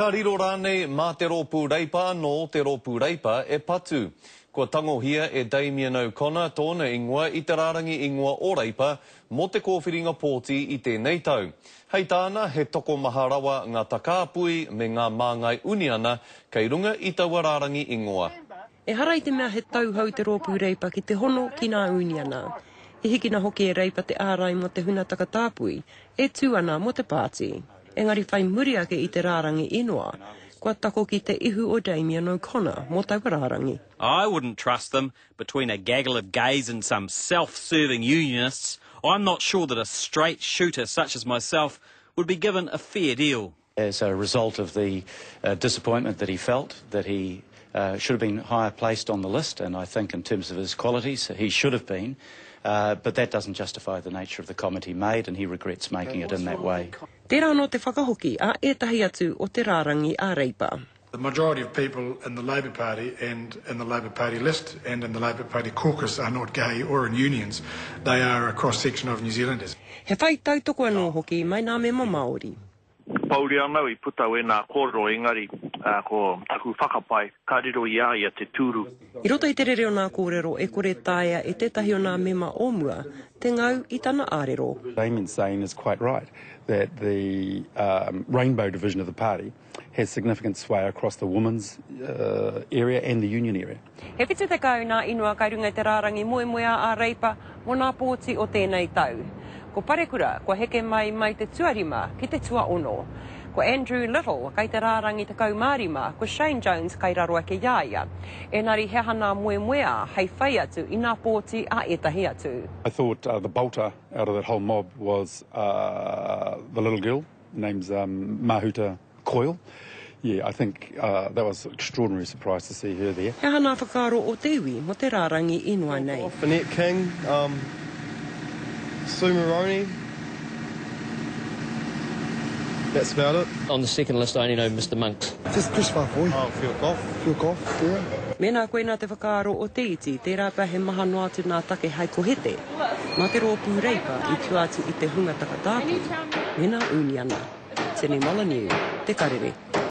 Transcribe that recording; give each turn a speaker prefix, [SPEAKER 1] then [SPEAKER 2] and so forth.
[SPEAKER 1] Ka riro rānei mā te Rōpū Reipa anō te Rōpū Reipa e patu? Kua tangohia e Damien O'Connor tōna ingoa i te rārangi ingoa o Reipa mō te kōwhiringa pōti i tēnei tau. Hei tāna, he tokomaha rawa ngā takāpui me ngā māngai uniana kei runga i taua rārangi ingoa.
[SPEAKER 2] Ehara i te mea he tauhou te Rōpū Reipa ki te hono ki nā uniana. I hikina hoki e Reipa te ārai mō te huna takatāpui e tū ana mō te pāti. Engari whai muri ake i te rārangi inoa, kua takoki te ihu o Damien O'Connor mō taua rārangi.
[SPEAKER 3] I wouldn't trust them, between a gaggle of gays and some self-serving unionists, I'm not sure that a straight shooter such as myself would be given a fair deal.
[SPEAKER 4] As a result of the disappointment that he felt that he should have been higher placed on the list, and I think in terms of his qualities he should have been, but that doesn't justify the nature of the comment he made and he regrets making it in that way.
[SPEAKER 2] Tērā anō te whakahoki a ētahi atu o te rārangi a Reipa.
[SPEAKER 5] The majority of people in the Labour Party and in the Labour Party list and in the Labour Party caucus are not gay or in unions. They are a cross-section of New Zealanders.
[SPEAKER 2] He whai tautoko anō hoki mai nā mema Māori.
[SPEAKER 6] Pouri ana au i puta wēnā kōrero engari ko taku whakapae ka riro i a ia te tūru.
[SPEAKER 2] I roto i te rere o nā kōrero e kore taea e tētahi o nā mema o mua te ngau i tana ārero.
[SPEAKER 7] Damien's saying is quite right that the rainbow division of the party has significant sway across the women's area and the union area.
[SPEAKER 2] He 70 nā inoa kai runga i te rārangi moemoeā a Reipa mō nā pōti o tēnei tau. Ko Parekura kua heke mai mai te tuarima ki te tuaono. Ko Andrew Little kai te rārangi 15, ko Shane Jones kai raro ake i a ia. Engari he aha nā moemoeā hei whai atu i nā pōti a ētahi atu.
[SPEAKER 7] I thought the bolter out of that whole mob was the little girl, name's Mahuta Coyle. Yeah, I think that was an extraordinary surprise to see her there.
[SPEAKER 2] He aha nā whakaaro o te iwi mō te rārangi ingoa nei?
[SPEAKER 8] Finette King, um, Sue Moroney, that's about it.
[SPEAKER 9] On the second list I only know Mister Monks.
[SPEAKER 10] Just Chris Faafoi.
[SPEAKER 8] Oh, Phil Goff.
[SPEAKER 10] Phil Goff, yeah.
[SPEAKER 2] Mēnā koinā te whakaaro o te iti, tērā pea he maha noa atu nā take hai kohete mā te rōpū Reipa i tua atu i te hunga takatāpui me nā ūniana. Tini Molyneux, Te Karere.